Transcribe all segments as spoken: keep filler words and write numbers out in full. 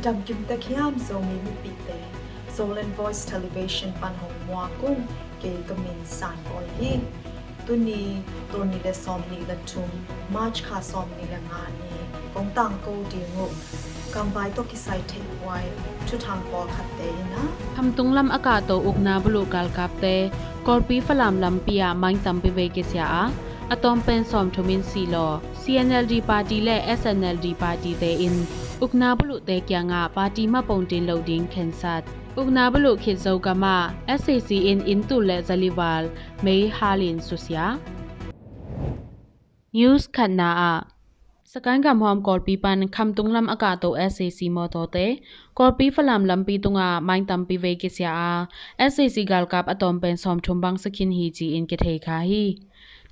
Damkim tek hiam Zomi mipite? Zoland Voice Television pan hong muak ung. Kei ka min San Bawi hi. Tuni, tul nih le sawm nih le thum, March kha sawm nih le nga ni kong tangko ding uh gamvai tawh kisai theihhuai thuthang pawlkhatte in a, Khamtung lam a kahto ukna buluh galkapte Kawlpi Falam lampi ah mine tampi vei kisia a, a tawm pen sawmthum in sih law, C N L D party le S N L D party te in ukna buluhte kiangah party mapong tin loh ding khensat. Ukna buluh khit Zogam ah S A C in inn tul le zalival mei halin susia. News khatna ah, Sagaing gamhawm Kawlpi pan Khamtung lam a kahto S A C mawtawte Kawlpi Falam lampi tungah mine tampi vei kisia a, S A C galkap a tawm pen sawmthum bang sakhin hi ci-in kithei kha hi.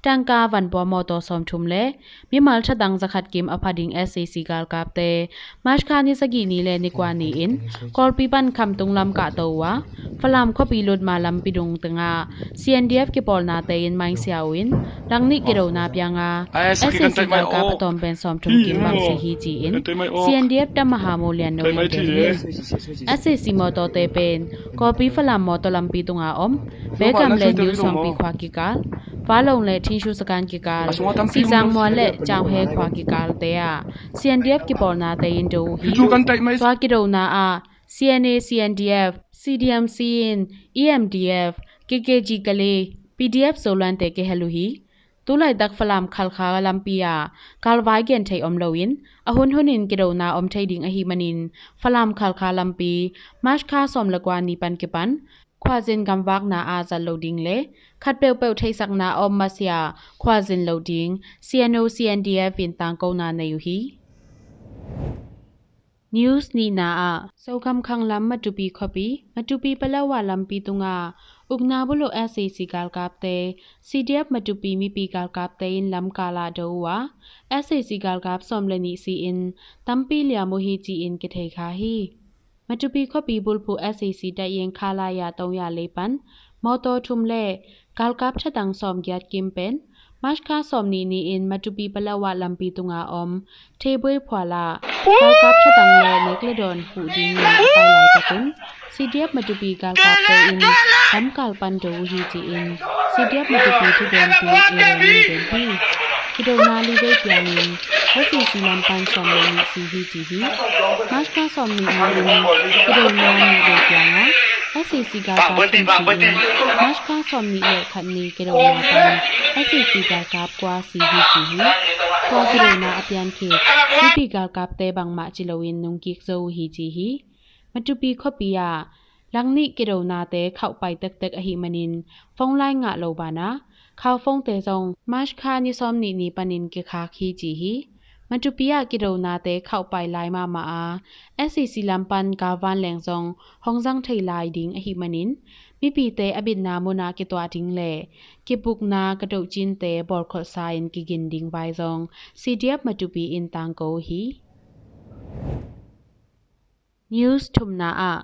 Tangka vanpua mawtaw sawmthum le mimal thatang zakhat kim a pha ding S A C galkapte March kha ni sagih ni le ni kua ni-in Kawlpi pan Khamtung lam kahto uh a, Falam khuapi lutma lampi dung tengah C N D F kipawlnate in mine sia uh in, langnih kidona pianga S A C galkap a tawm pen sawmthum kim bang si hi ci-in C N D F tam maha Mo Lian No in gen hi. S A C mawtawte pen Kawlpi Falam mawtaw lampi tunga om Begam le New Sawngpi khua kikal, Valong le Thinshu Sakan kikal, Sihzang Mual le Changhe khua kikalte ah C N D F kipawlnate in do uh hi. Tua kidona ah C N A, C N D F, C D M C in E M D F, K K G Kale, P D F Zolandte kihel uh hi. Tulaitak Falam Khalkha lampi ah kalvai gen thei om loin, a hunhunin kidona om thei ding ahih manin Falam Khalkha lampi March kha sawm le kua ni pan kipan khuazin gamvakna ah zat lo ding le khat peuhpeuh theihsakna a om masiah khuazin lo ding C N O C N D F in tangkona nei uh hi. News nihna ah, Zogam khanglam Matupi khuapi, Matupi Palawa lampi tungah ukna buluh S A C galkapte C D F Matupi mipi galkapte in lamkal ah do uh a, S A C galkap sawm le nih si-in tampi liam uh hi ci-in kithei kha hi. Matupi khuapi bulphuh S A C taiyeng khalai ah tawng ya lei pan mawtaw thum le galkap thatang sawmgiat kim pen March kha sawm nih ni-in Matupi Palawa lampi tunga om Theibuai phualah galkap thatang le nek le dawn huh dingin a pai laitakin C D F Matupi galkapte in lamkal pan do uh hi ci-in C D F Matupi thugenpi Aaron in gen hi. Kidona li vei piangin S A C lam pan sawm le nih si hi ci hi. March kha sawm nih ni-in kidona nih vei pianga S A C galkap thum si-in March kha sawm nih le khat ni kidona pan S A C galkap kua si hi ci hi. Tua kidona a pian khit mipi galkapte bangmah ci loin nungkik zo uh hi ci hi. Matupi khuapi ah langnih kidonate khauhpai tektek ahih manin phone line ngah lo banah khauphone te zong March kha ni sawm nih ni panin kikhak hi ci hi. Matupi ah kidonate khauhpai lai mahmah a, S A C lam pan galvan leng zong hong zang thei lai ding ahih manin mipite a bitna munah kituah ding le kipukna ka dohcinte bawlkholhsa in kigin ding vai zong C D F Matupi in tangko uh hi. News thumna ah,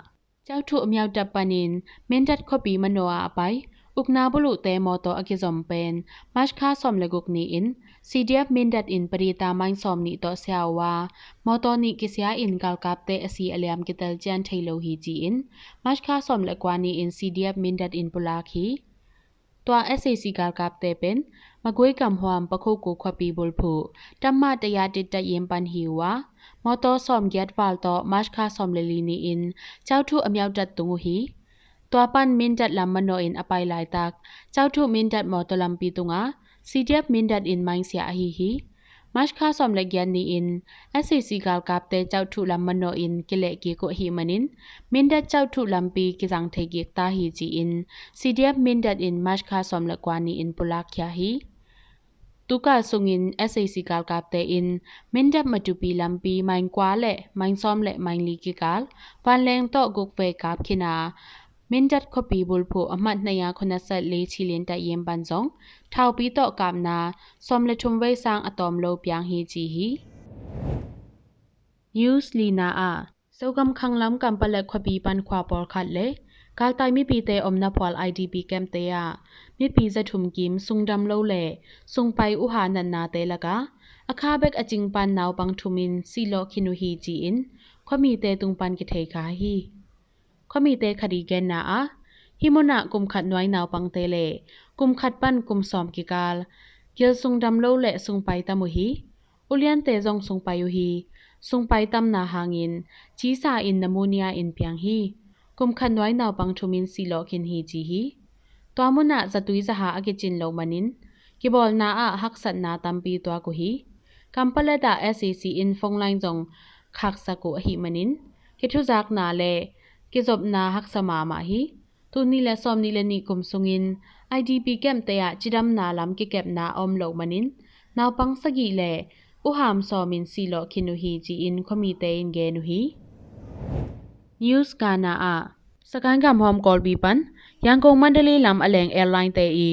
Kyauktaw Myaukdaw panin Mindat khuapi manaw ah a pai ukna buluhte mawtaw a kizom pen March kha sawm le guk ni-in C D F Mindat in padita mine sawm nih tawh sia uh a, mawtaw nih kisia in galkapte a si a liam kitel cian thei lo hi ci-in March kha sawm le kua ni-in C D F Mindat in pulak hi. Tua S A C galkapte pen Magway gamhuam Pakhoku khuapi bulphuh Tamma Tayadit taiyem pan hi uh a, mawtaw sawmgiat val tawh March kha sawm le li ni-in Kyauktaw a Myaukdaw tung uh hi. Tua pan Mindat lam manaw in a pai laitak Kyauktaw Mindat mawtaw lampi tungah C D F Mindat in mine sia ahi hi. March kha sawm le giat ni-in S A C galkapte Kyauktaw lam manaw in kileh kik uh ahih manin Mindat Kyauktaw lampi kizang thei kik ta hi ci-in C D F Mindat in March kha sawm le kua ni-in pulak khia hi. Tukal sungin S A C galkapte in Mindat Matupi lampi mine kua le mine sawm le mine li kikal vanleng tawh guk vei kap khin a, Mindat khuapi bulphuh a hmat hnei a khuanasat li chilin taiyem pan zong thaupi tawh kapna sawm le thum vei sang a tawm lo piang hi ci hi. News lina ah, Zogam khanglam Kampalet khuapi pan khua pawlkhat le galtai mipite omna phual I D P camp te ah mipi za thum kim sungdam lo le sungpai uha natnate lakah a kha bek a cing pan naupang thum in sihlawh khin uh hi ci-in khuamite tung pan kithei kha hi. Khuamite khat i genna ah, hih munah kum khat nuai naupangte le kum khat pan kum sawm kikal, gil sung dam lo le sung pai tam uh hi. Uliante zong sung pai uh hi. Sung pai tamna hangin cisa in pneumonia in piang hi. Kum khat nuai naupang thum in sih lawh khin hi ci hi. Tua munah zatui zaha a kicin loh manin kibawlna ah haksatna tampi tuak uh hi. Kampalet ah S A C in phone line zong khaksak uh ahih manin kithuzakna le kizopna haksa mahmah hi. Tul nih le sawmnih le nih kum sungin I D P camp te ah cidamna lam kikepna a om loh manin naupang sagih le uham sawm in sih lawh khin uh hi ci-in khuamite in gen uh hi. News gana ah, Sagaing gam hawm Kawlpi pan Yangon Mandalay lam a leng airline te i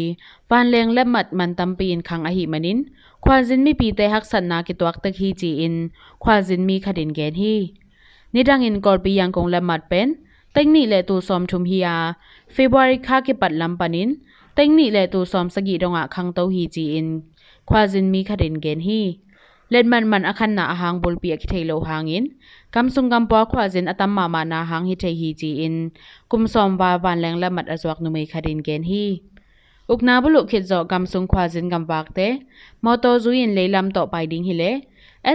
vanleng lepmat man tampi in khang ahih manin khualzin mipite haksatna kituak tek hi ci-in khualzin mi khat in gen hi. Nidangin Kawlpi Yangon lepmat pen teng nih le tul sawm thum hi a, February kha kipat lam panin teng nih le tul sawm sagih dongah khangto hi ci-in khualzin mi khat in gen hi. Letmat man a khanna a hang bulpi a kithei loh hangin gam sung gam pua khualzin a tam mahmahna hang hi thei hi ci-in kum sawm val vanleng lepmat a zuak numei khat in gen hi. Ukna buluh khit zawh gam sung khualzin gamvakte mawtaw zui in leilam tawh pai ding hi leh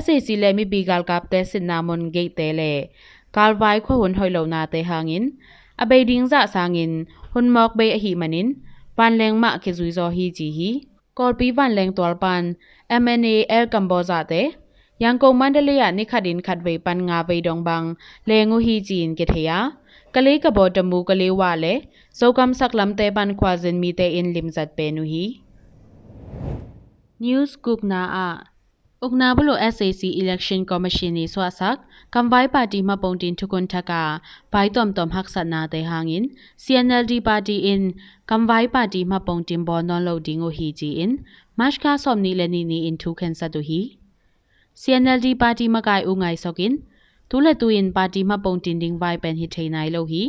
S A C le mipi galkapte sitna mun gate te le galvai khuahun hoih lohnate hangin a bei ding zah sangin hun mawk bei ahih manin vanleng mah kizui zaw hi ci hi. Kawlpi vanleng tual pan M N A Air Kambaw zahte Yangon Mandalay ah ni khat in khat vei pan nga vei dong bang leng uh hi ci-in kithei a, Kalay Kabaw Tamu Kalay Wah le Zogam saklamte pan khualzin mite in limzat pen uh hi. News gukna ah, ukna buluh S A C Election Commission i suahsak kamvai party hmapong tin thukhun thak a vai tuamtuam haksatnate hangin C N L D party in kamvai party hmapong tin bawl nawn lo ding uh hi ci-in March kha sawmnih le nih ni-in thu khensat uh hi. C N L D party makai uh ngaihsawk in tu le tu in party hmapong tin ding vai pen hi thei nai lo hi.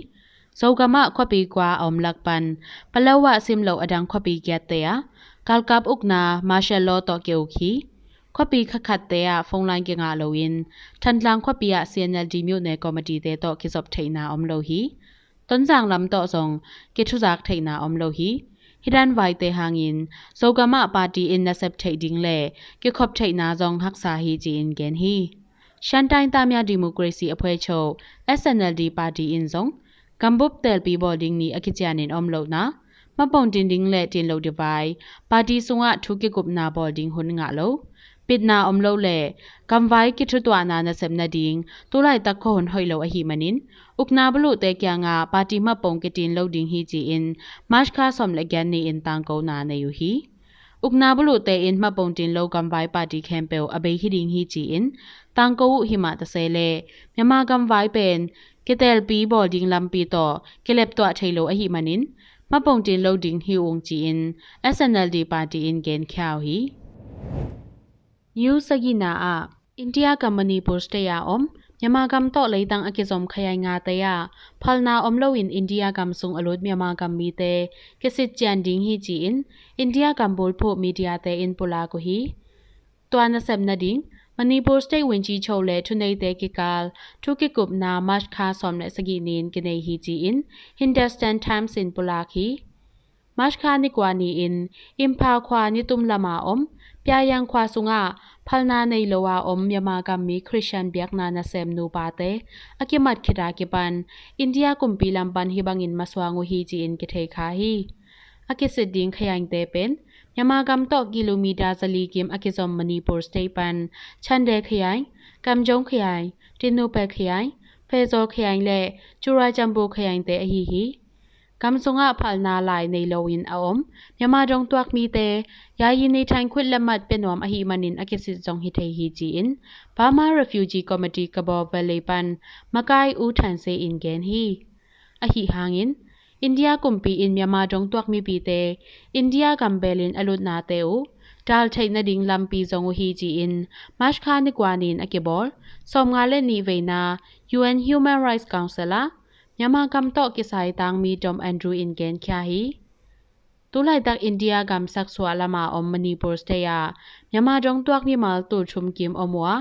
Zogam ah khuapi kua a om lak pan Paletwa sim loh a dang khuapi kiatte ah galkap ukna martial law tawh ki-uk hi. Khuapi khatkhatte ah phone line kingah loin Thantlang khuapi ah C N L D myone committee te tawh kizop theihna om lo hi. Tonzang lam tawh zong kithuzak theihna om lo hi. Hih dan vaite hangin Zogam ah party in nasep theih ding le kikhop theihna zong haksa hi ci-in gen hi. Shan Taing Tamia Democracy a phuaicho S N L D party in zong gambup telpi bawl ding ni a kicianin om lohna, hmapong tin ding le tin loh divai, party sungah thu kikupna bawl ding hun ngah lo, pitna om lo le kamvai kithutuahna nasep nading tulaitak khuahun hoih lo ahih manin ukna buluhte kiangah party hmapong kitin lo ding hi ci-in March kha sawm le giat ni-in tangkona nei uh hi. Ukna buluhte in hmapong tin lo kamvai party khempeuh a bei hi ding hi ci-in tangko uh himah tase le Myanmar kamvai pen kitelpi bawl ding lampi tawh kileptuah thei lo ahih manin hmapong tin lo ding hi ung ci-in S N L D party in genkhia uh hi. News sagihna ah, India gam Manipur state a om Myanmar gam tawh leitang a kizom khayaing ngate ah phalna om loin India gam sung a lut Myanmar gam mite kisit cian ding hi ci-in India gam bulphuh media te in pulak uh hi. Tua nasep nading Manipur state wunci cho le thuneite kikal thu kikupna March kha sawm le sagih ni-in kinei hi ci-in Hindustan Times in pulak hi. March kha ni kua ni-in Imphal khua nitum lama om Pyayang khua sungah phalna nei lo a om Myanmar gam mi Christian biakna nasem nupate a kimat khit a kipan India kumpi lam pan hih bangin masuang uh hi ci-in kithei kha hi. A kisit ding khayaingte pen Myanmar gam tawh kilometer zali kim a kizom Manipur state pan Chandel khayaing, Kamjong khayaing, Tengnoupal khayaing, Pherzawl khayaing le Churachandpur khayaingte ahi hi. Gam sungah phalna lai nei loin a om Myanmar dong tuak mite yayi nei thain khut le mat pia nuam ahih manin a kisit zong hi thei hi ci-in Burma Refugee Committee Kabaw Valley pan makai U Than Se in gen hi. Ahi hangin India kumpi in Myanmar dong tuak mipite India gam belin a lutnate uh dal theih nading lampi zong uh hi ci-in March kha ni kua ni-in a kibawl sawmnga le nih veina U N Human Rights Council ah Myanmar gam tawh kisai tangmi Dom Andrew in genkhia hi. Tulaitak India gam saksuah lama om Manipur state ah Myanmar dong tuak mimal tul thum kim om uh a,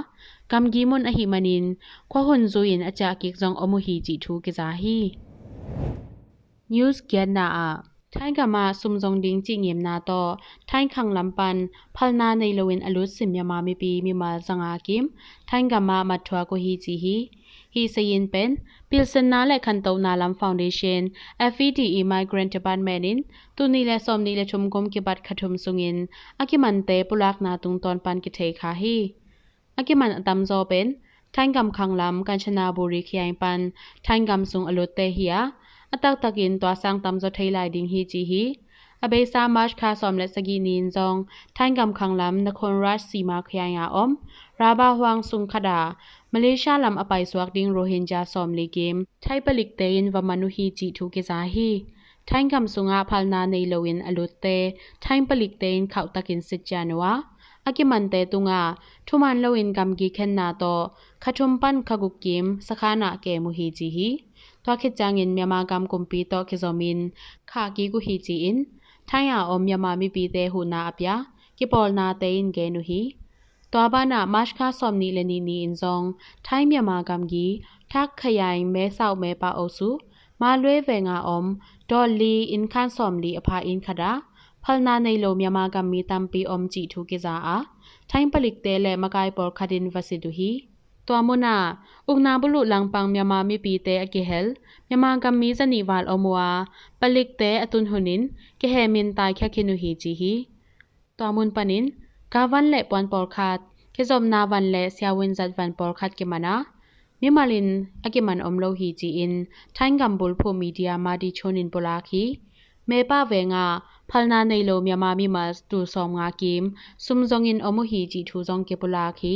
gamgi mun ahih manin khuahun zui-in a ciah kik zong om uh hi cih thu kiza hi. News giatna ah, Thaigam ah sumzong ding cih ngimna tawh Thaikhang lam pan phalna nei loin a lutsim Myanmar mipi mimal zanga kim Thaigam ah mat thuak uh hi ci hi. Hih sayin pen pilsinna le khantohna lam foundation, F E D E Migrant Department in tul nih le sawmnih le thum kum kibat kha thum sungin a kimante pulakna tungtawn pan kithei kha hi. A kiman a tamzaw pen Thaigam khanglam Kanchanaburi khia-ing pan Thaigam sung a lutte hi a, a taktakin tua sang tamzaw thei lai ding hi ci hi. A beisa March kha sawm le sagih ni-in zong Thaigam khanglam Nakhon Rajsima khia-ing a om Raba huang sung khat ah Malaysia lam a paisuak ding Rohingya sawmli kim Thai palikte in va man uh hi cih thu kiza hi. Thaigam sungah phalna nei loin a lutte Thai palikte in khauhtakin sit cian uh a, a kimante tungah thuman loin gamgi khenna tawh kha thum pan kha guk kim sakhan ah kem uh hi ci hi. Tua khit ciangin Myanmar gam kumpi tawh kizomin khah kik uh hi ci-in Thai a om Myanmar mipite huhna a pia kipawlnate in gen uh hi. Tua banah March kha sawmnih le nih ni-in zong Thai Myanmar gamgi Thak Khayai Mae Sau Mae Pa Osu Malwe venga om Dawlli innkhan sawmli a pha inn khat ah phalna nei lo Myanmar gammi tampi om cih thu kiza a, Thai palikte le makai pawlkhat in va sit uh hi. Tua munah ukna buluh langpang Myanmar mipite a kihel Myanmar gammi zanih val om uh a, palikte a tun hunin kihemin taikhia khin uh hi ci hi. Tua mun panin ka van le puan pawlkhat, kizopna van le siawin zat van pawlkhat kiman a, mimal in a kiman om lo hi ci-in Thaigam bulphuh media Madi Chun in pulak hi. Mepa vengah phalna nei lo Myanmar mimal tul sawmnga kim sumzongin om uh hi cih thu zong kipulak hi.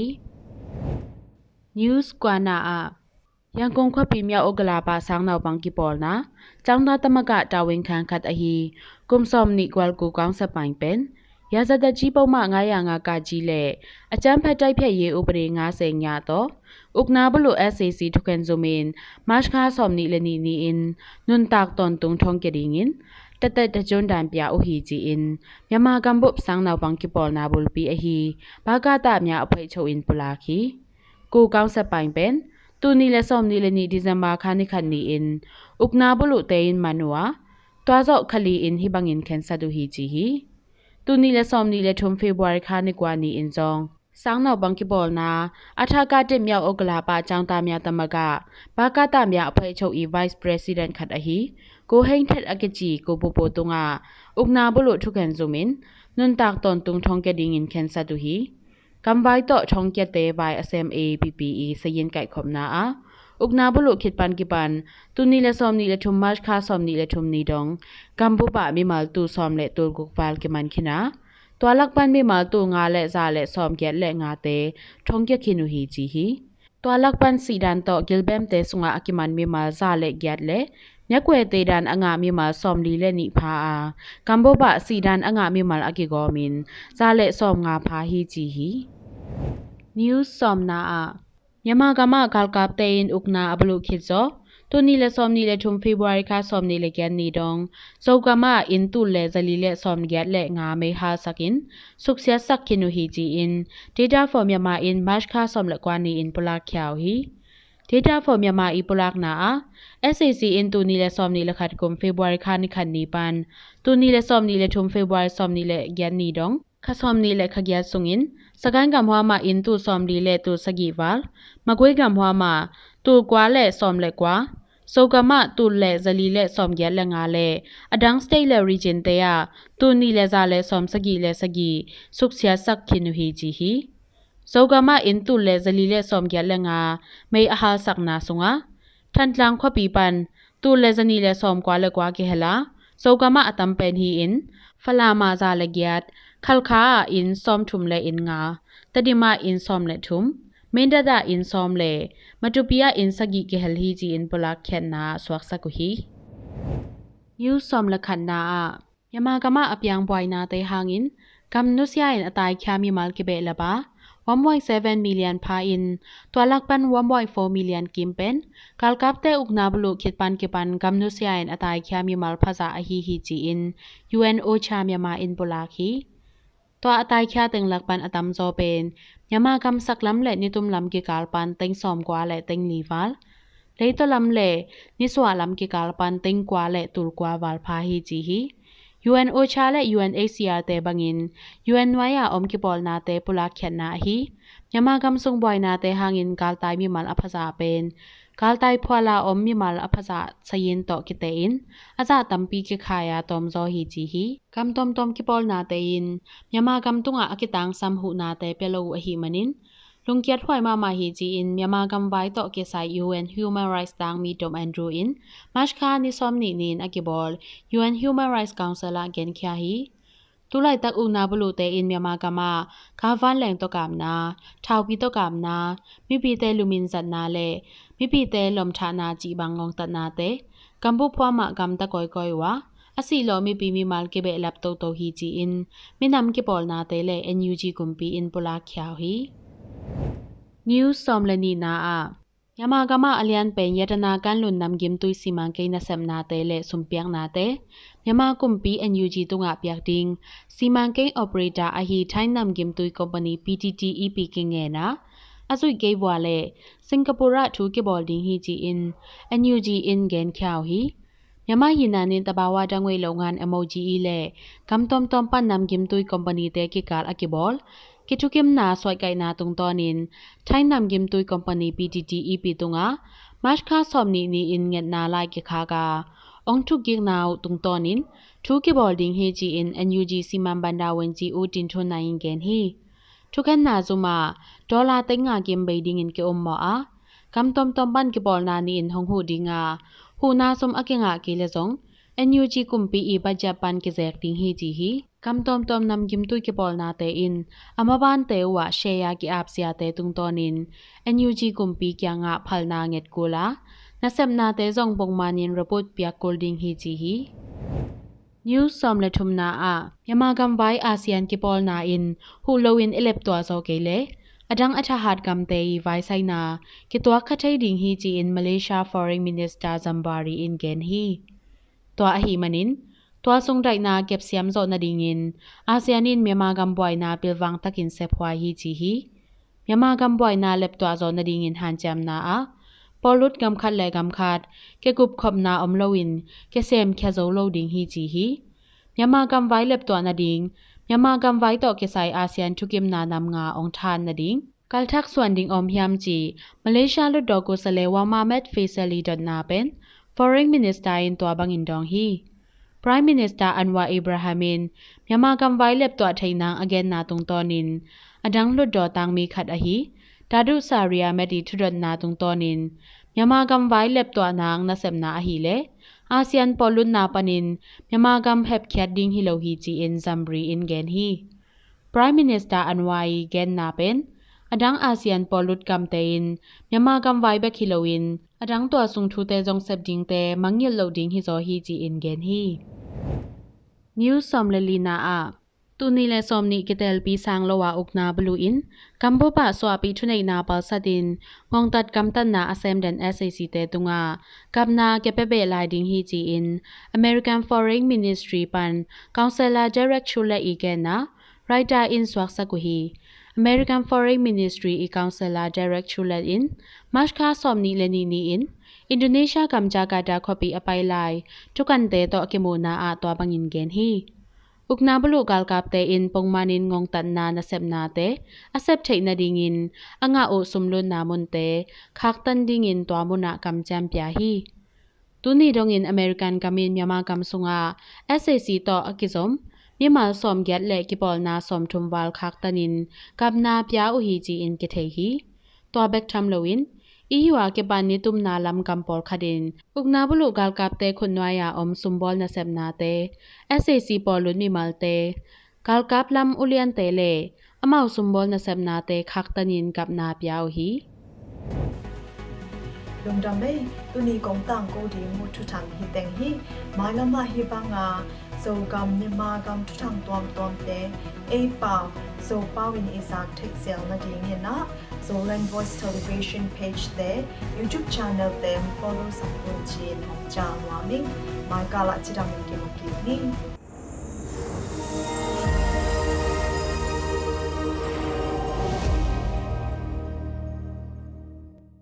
News kuana ah, Yangon khuapi Myauk Okala pah sang naupang kipawlna Changta Tamak ah tawin khan khat ahi kum sawmnih kual ku Kawng Sapaing pen ရာဇသတ်ကြီးပုဒ်မ ငါးရာငါး က le အကြမ်းဖက်တိုက်ဖျက်ရေးဥပဒေ ငါးဆယ်ည tawh ukna buluh S A C thukhen zumin March kha sawmnih le nih ni-in nuntak tawntung thongkia dingin tatet tacun dan pia uh hi ci-in Myanmar gambup sang naupang kipawlna bulpi ahi Pakata Mya Aphoih Cho in pulak hi. Ku Kawng Sapaing pen tul nih le sawmnih le nih December kha ni khat ni-in ukna buluhte in man uh a, tua zawh kha li-in hih bangin khensat uh hi ci hi. Tul nih le sawmnih le thum February kha ni kua ni-in zong sang naupang kipawlna a Thakatip Myauk Okala pah Changta Mya Tamak ah Pakata Mya Aphoih Cho i Vice President khat ahi Ko Heng Thet a kici Ko Pu Pu tungah ukna buluh thukhen zumin nuntak tawntung thongkia dingin khensat uh hi. Kamvai tawh thongkiate vai a sem A P P i sayin kaihkhopna ah ukna buluh khit pan kipan tul nih le sawmnih le thum March kha sawmnih le thum ni dong gambup ah mimal tul sawm le tul guk val kiman khin a, tua lak pan mimal tul nga le za le sawmgiat le ngate thongkia khin uh hi ci hi. Tua lak pan sihdan tawh gilbemte sungah a kiman mimal za le giat le myakwete dan a ngah mimal sawmli le nih pha a, gambup ah sihdan a ngah mimal a kigawmin za le sawmnga pha hi ci hi. News sawmna ah, Myanmar gam ah galkapte in ukna a buluh khit zawh tul nih le sawmnih le thum February kha sawmnih le giat ni dong Zogam ah inn tul le zali le sawmgiat le nga mei halsakin suksiatsak khin uh hi ci-in Data for Myanmar in March kha sawm le kua ni-in pulak khia uh hi. Data for Myanmar i pulakna ah S A C in tul nih le sawmnih le khat kum February kha ni khat ni pan tul nih le sawmnih le thum February sawmnih le giat ni dong kha sawmnih le kha giat sungin Sagaing gam huam ah inn tul sawmli le tul sagih val, Magway gam huam ah tul kua le sawm le kua, Zogam ah tul le zali le sawmgiat le nga le a dang state le region te ah tul nih le za le sawmsagih le sagih suksiatsak khin uh hi ci hi. Zogam ah inn tul le zali le sawmgiat le nga mei a halsakna sungah Thantlang khuapi pan tul le zanih le sawmkua le kua kihel a, Zogam ah a tam pen hi-in Falam ah za le giat, Khalkha ah inn sawmthum le inn nga, Tedim ah inn sawm le thum, Mindat ah inn sawm le Matupi ah inn sagih kihel hi ci-in pulak khiatna ah suaksak uh hi. News sawm le khatna ah, Myanmar gam ah a piang buainate hangin gam nusia in a taikhia mimal kibehlap a, one point seven million pha in tua lak pan one point four million kim pen galkapte ukna buluh khit pan kipan gam nusia in a taikhia mimal phazah ahi hi ci-in U N OCHA Myanmar in pulak hi. Tua a taikhia teng lak pan a tamzaw pen Myanmar gam saklam le nitum lam kikal pan teng sawmkua le teng li val, leitaw lam le nisuah lam kikal pan teng kua le tulkua val pha hi ci hi. U N OCHA le U N H C R te bangin U N nuai-a om kipawlnate pulakkhiatna ahi Myanmar gam sung buainate hangin galtai mimal a phazah pen galtai phuala om mimal a phazah sayin tawh kitehin a zah tampi kikhai-a tawmzaw hi ci hi. Gam tawmtawm kipawlnate in Myanmar gam tungah a kitangsam huhnate pia lo uh ahih manin lungkiat huai mahmah hi ci-in Myanmar gamvai tawh kisai U N Human Rights tangmi Tom Andrew in March kha ni sawmnih ni-in a kibawl U N Human Rights Council ah genkhia hi. Tulaitak ukna buluhte in Myanmar gamah kha vanleng tawh kapna, thaupi tawh kapna, mipite lumin zatna le mipite lomthahna cih bang ngongtatnate gambup phuamah gamta kawikawi uh a, a sihlawh mipi mimal kibehlap toto hi ci-in minam kipawlnate le N U G kumpi in pulakkhia uh hi. News sawm le nihna ah Myanmar gamah a lianpen Yatana Kanlun namgimtui simangkei nasepnate le sumpiaknate Myanmar kumpi N U G tungah piak ding simangkei operator ahi Thai namgimtui company P T T E P kingen a, a zuih kei vua le Singapore ah thu kibawl ding hi ci-in N U G in genkhia uh hi. Myanmar hihna nin tabawa dangwei lo ngan M O G E le gam tawmtawm pan namgimtui company-te kikal a kibawl kithukimna suaikaihna tungtawnin Thai namgimtui company P T T E P tungah March kha sawmnih ni-in ngetna lai kikhak a, ong thukkikna uh tungtawnin thu kibawl ding hi ci-in N U G siman banda wenci U Tin Thun Naing in gen hi. Thukhenna zum ah dollar teng nga kim bei dingin ki-ummawh a, gam tawmtawm pan kipawlna ni-in hong huh ding a, huhna sum a kingah kei le zong N U G kumpi i budget pan kizek ding hi ci hi. Gam tawmtawm namgimtui kipawlnate in a mabante uh ah share ki-apsiate tungtawnin N U G kumpi kiangah phalna nget kul a, nasepnate zong bokmanin report piak kul ding hi ci hi. News sawm le thumna ah Myanmar gamvai ASEAN kipawlna in huh loin i leptuah zaw kei le a dang a thahat gamte i vaisaina kituak kha thei ding hi ci-in Malaysia Foreign Minister Zambari in gen hi. Tua ahih manin tua sung daihna kepsiam zawh nadingin ASEAN in Myanmar gam buaina pilvang takin sephuai hi ci hi. Myanmar gam buaina leptuah zawh nadingin hanciamna ah pawllut gam khat le gam khat kekup khopna om loin kisem khia zo lo ding hi ci hi. Myanmar gamvai leptuah nading Myanmar gamvai tawh kisai ASEAN thukimna nam nga ong than nading kalthak suan ding om hiam ci Malaysia lutdaw kusale Wang Mahamed Faisal i dotna pen Foreign Minister in tua bangin dawng hi. Prime Minister Anwar Ibrahim in Myanmar gamvai leptuah theih nang a genna tungtawnin a dang lutdaw tangmi khat ahi Datuk Sari Ahmed i thudotna tungtawnin Myanmar gamvai leptuah nang nasepna ahih le ASEAN pawllutna panin Myanmar gam hepkhiat ding hi lo hi ci-in Zambari in gen hi. Prime Minister Anwar i genna pen a dang ASEAN pawllut gamte in Myanmar gamvai bek hi loin a dang tua sung thute zong sep dingte mangngilh loh ding hi zaw hi ci-in gen hi. News sawm le lina ah tuni le sawmnih kitelpi sang lo a ukna buluh in gambup ah suahpih thuneihna palsatin ngongtat kamtatna a semden SAC te tungah kapna kepia behlai ding hi ci-in American Foreign Ministry pan Counsellor Derek Chollet i genna Reuters in suaksak uh hi. American Foreign Ministry i Counsellor Derek Chollet in March kha sawmnih le nih ni-in Indonesia gam Jakarta khuapi a pai lai thukante tawh a kimuhna ah tua bangin gen hi. Ukna buluh galkapte in pongmanin ngongtatna nasepnate a sep theih nadingin a ngah uh sumlutna munte khaktan dingin tua munah kamciam pia hi. Tuni dongin American gam in Myanmar gam sungah SAC tawh a kizom mimal sawmgiat le kipawlna sawmthum val khaktanin kapna pia uh hi ci-in kithei hi. Tua bek tham loin EU a kipan nitumna lam gam pawlkhat in ukna buluh galkapte khutnuai-a om sumbawl nasepnate, SAC pawllut mimalte, galkap lam uliante le amau sumbawl nasepnate khaktanin kapna pia uh hi. Lungdam ei, tuni kong tangko ding uh thuthang hi teng hi. Mailam ah hih banga Zogam, Myanmar gam thuthang tuamtuamte ei pau, Zopau in i zak theih zel nadingin ah Zoland Voice Television page te, YouTube channel te follow sak un ci-in hong cial nuam ing. Maikal ah cidam in kimu kik ni.